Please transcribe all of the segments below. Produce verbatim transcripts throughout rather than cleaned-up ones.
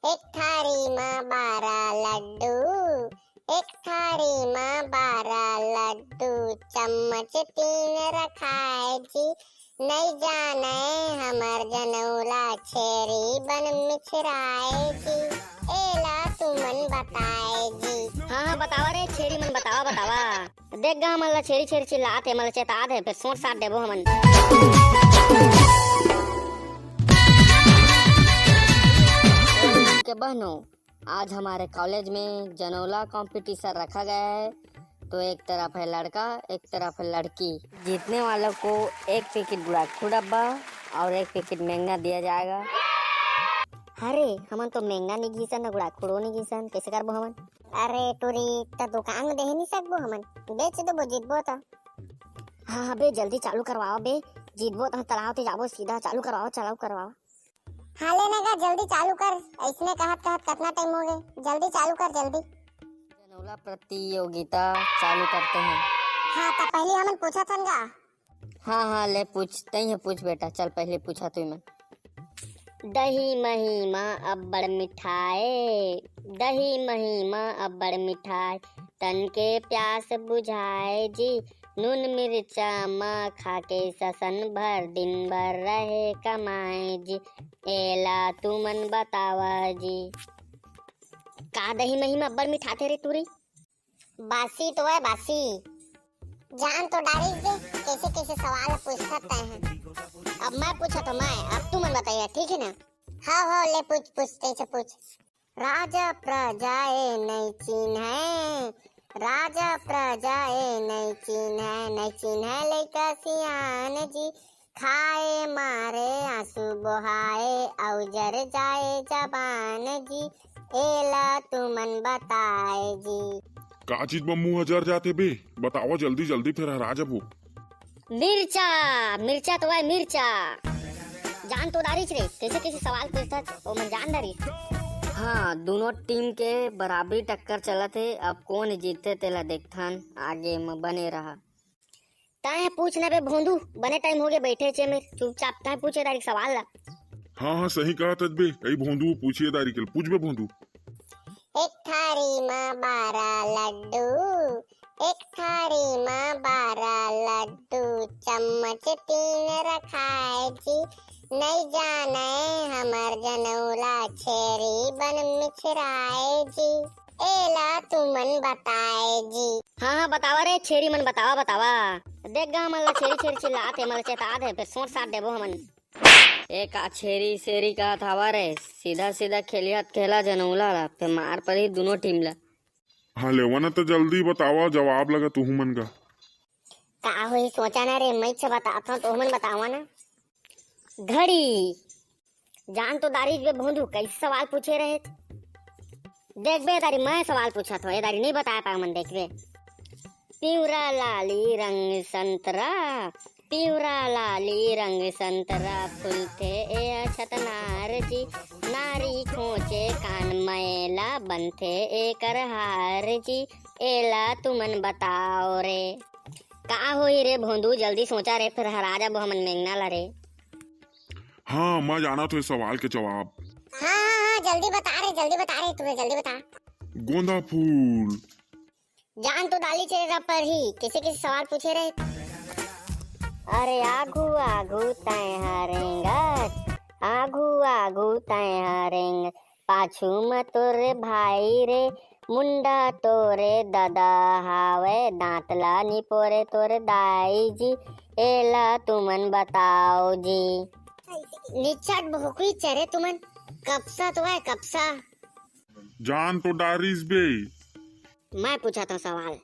एक थारी म बारा लड्डू, एक थारी म बारा लड्डू, चम्मच तीन रखाए जी। नइ जाने हमर जनौला छेरी बन मिछराए जी। एला तुमन बताए जी। हाँ, हाँ, बतावा रे छेरी मन, बतावा, बतावा। देख गा, हमन ला छेरी छेरी चिल्लात हे, हमन ला चेतात हे, फिर सोट साट देबो हमन। के बहनों, आज हमारे कॉलेज में जनौला कंपटीशन रखा गया है। तो एक तरफ है लड़का, एक तरफ है लड़की। जीतने वालों को एक पैकेट गुड़ाखू डब्बा और एक पैकेट मेंगना दिया जाएगा। अरे, हमन तो मेंगना नहीं घीसन, ना गुड़ाखू नहीं घीसन, कैसे करबो हमन? अरे टूरी, त दुकान में देहे नहीं सकबो हमन, बेच देबो, जीतबो त। हाँ, हाँ बे, जल्दी चालू करवाओ बे, जीतबो त हम तालाब ते जाबो सीधा, चालू करवाओ, चालू करवाओ। हाँ ले ना गा, जल्दी चालू कर, ऐसने कहत कहत कितना टाइम हो गए, जल्दी चालू कर, जल्दी। जनौला प्रतियोगिता चालू करते हैं। हाँ, त पहली हमन पूछत हन गा। हाँ, हाँ, ले पूछ, तई ह पूछ बेटा, चल पहले पूछा तुमन। दही मही म अब्बड़ मिठाए, दही मही म अब्बड़ मिठाए, तन के प्यास बुझाए जी। नून मिर्चा म खाके ससन भर, दिन भर रहे कमाए जी। एला तुमन बतावा जी। का दही मही म अब्बड़ मिठाथे रे टूरी? बासी तो है, बासी। जान तो डारिस बे, कैसे कैसे सवाल पूछत तैं ह। अब मैं पूछत हों मैं, अब तुमन बताइया, ठीक है ना? हाँ, हाँ, ले पूछ, पूछ, तैं से पूछ। राजा प्रजा ए नइ चिन्हय, राजा प्रजा ए नइ चिन्हय, नइ चिन्हय लइका सियान जी। खाए मारे आंसू बोहाए, अउ जर जाए जबान जी। एला तुमन बताए जी। का चीज म मुंह ह जर जाथे बे? बतावा जल्दी जल्दी, फेर हरा जबो। मिर्चा, मिर्चा तो आय मिर्चा। जान तो डारिस रे, कैसे कैसे सवाल पूछत, ओमन जान डारिस। हाँ, दोनों टीम के बराबरी टक्कर चलत हे, अब कौन जीतथे तेला देखथन, आगे म बने रहा। तैं पूछ ना बे भोंदू, बने टाइम हो गए बैठे छे में, चुपचाप तैं पूछे डारिक सवाल ला। हाँ, हाँ, सही कहत हस बे, ए भोंदू पूछिए डारिक, पूछ बे भोंदू। एक थारी म बारा लड्डू, एक थारी म बारा लड्डू, चम्मच तीन रखाए जी। नइ जाने हमर जनौला छेरी बन मिछराए जी। एला तुमन बताए जी। हाँ, हाँ, बतावा रे छेरी मन, बतावा, बतावा। देख गा, हमन ला छेरी छेरी चिल्लात हे, हमन ला चेतात हे, फिर सोट साट देबो हमन। ए का छेरी शेरी कहत हवा रे, सीधा सीधा खेलिहत खेला जनौला ला, फिर मार पड़ही दोनों टीम ला। हाँ, लेवा ना त जल्दी बतावा, जवाब लगा तुहू मन का। का होही सोचा ना रे, मैं से बताता हूँ, तुहू मन बतावा ना। घड़ी। जान तो डारिस बे भोंदू, कैसे सवाल पूछे रहे? देख बे दारी, मैं सवाल पूछत हूँ, ए दारी नहीं बताए पाए मन, देख बे। पिवरा लाली रंग संतरा, पिवरा लाली रंग संतरा, फूलथे ए छतनार जी। नारी खोचे कान मैला, बनथे एकर हार जी। एला तुमन बताओ रे। का होही रे भोंदू, जल्दी सोचा रे, फिर हरा जाबो हमन मेंगना ला रे। हाँ, मैं जानत हूँ सवाल के जवाब। हाँ, हाँ, हाँ, जल्दी बता रे, जल्दी बता रे, तू जल्दी बता। गोंदा फूल। जान तो डारिस रे, रब पर ही कैसे कैसे सवाल पूछे रहे। अरे आघू आघू तैं हरेंगत, आघू आघू तैं हरेंगत, पाछू म तोर भाई रे, मुंडा तोरे ददा हावय, दांत ला निपोरे तोर दाई जी। एला तुमन बताओ जी। निचट भोकरी चरे तुमन, कपसा तो है कपसा। जान तो डारिस बे। मैं पूछत हूँ सवाल।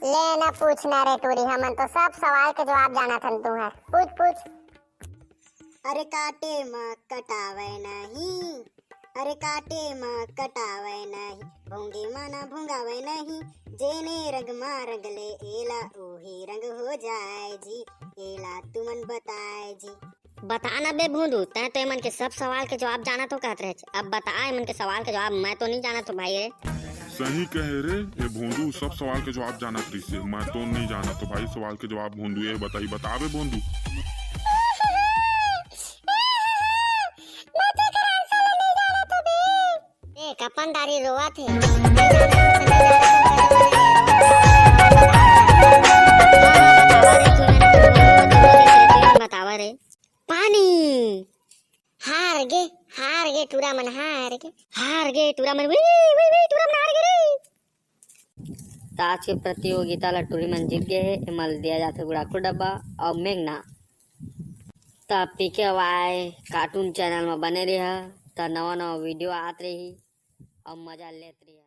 ले ना पूछ ना रे टूरी, हमन तो सब सवाल के जवाब जानत हन तुंहर। पूछ, पूछ। अरे काटे म कटावे नहीं, अरे काटे म कटावे नहीं, भोंगे म ना भोंगावे नहीं, जेने रंग म रंग ले एला ओही रंग हो जाए जी, एला तुमन बताए जी। बता ना बे भोंदू, तैं तो एमन के सब सवाल के जवाब जानत हो कहत रहे। अब बता एमन के सवाल के जवाब, मैं तो नहीं जानत हो भाई रे। सही कहे रे, ए भोंदू सब सवाल के जवाब जानत रहिसे। मैं तो नहीं जानत हो भाई सवाल के जवाब भोंदू, ए बताई, बता बे भोंदू। मैं तो एकर answer नहीं जानत हो बे। टपन दारी रोवत हे। पानी। हार गे, हार गे टूरा मन, हार गे, हार गे टूरा मन, वी, वी, वी, टूरा मन हार गे रे। त आज के प्रतियोगिता ला टूरी मन जीत गे हे। एमा दिया जाथे गुड़ाखू डब्बा अउ मेघना। त पीके वाई कार्टून चैनल म बने रहा, त नवा नवा वीडियो आत रही अउ मजा लेत रही।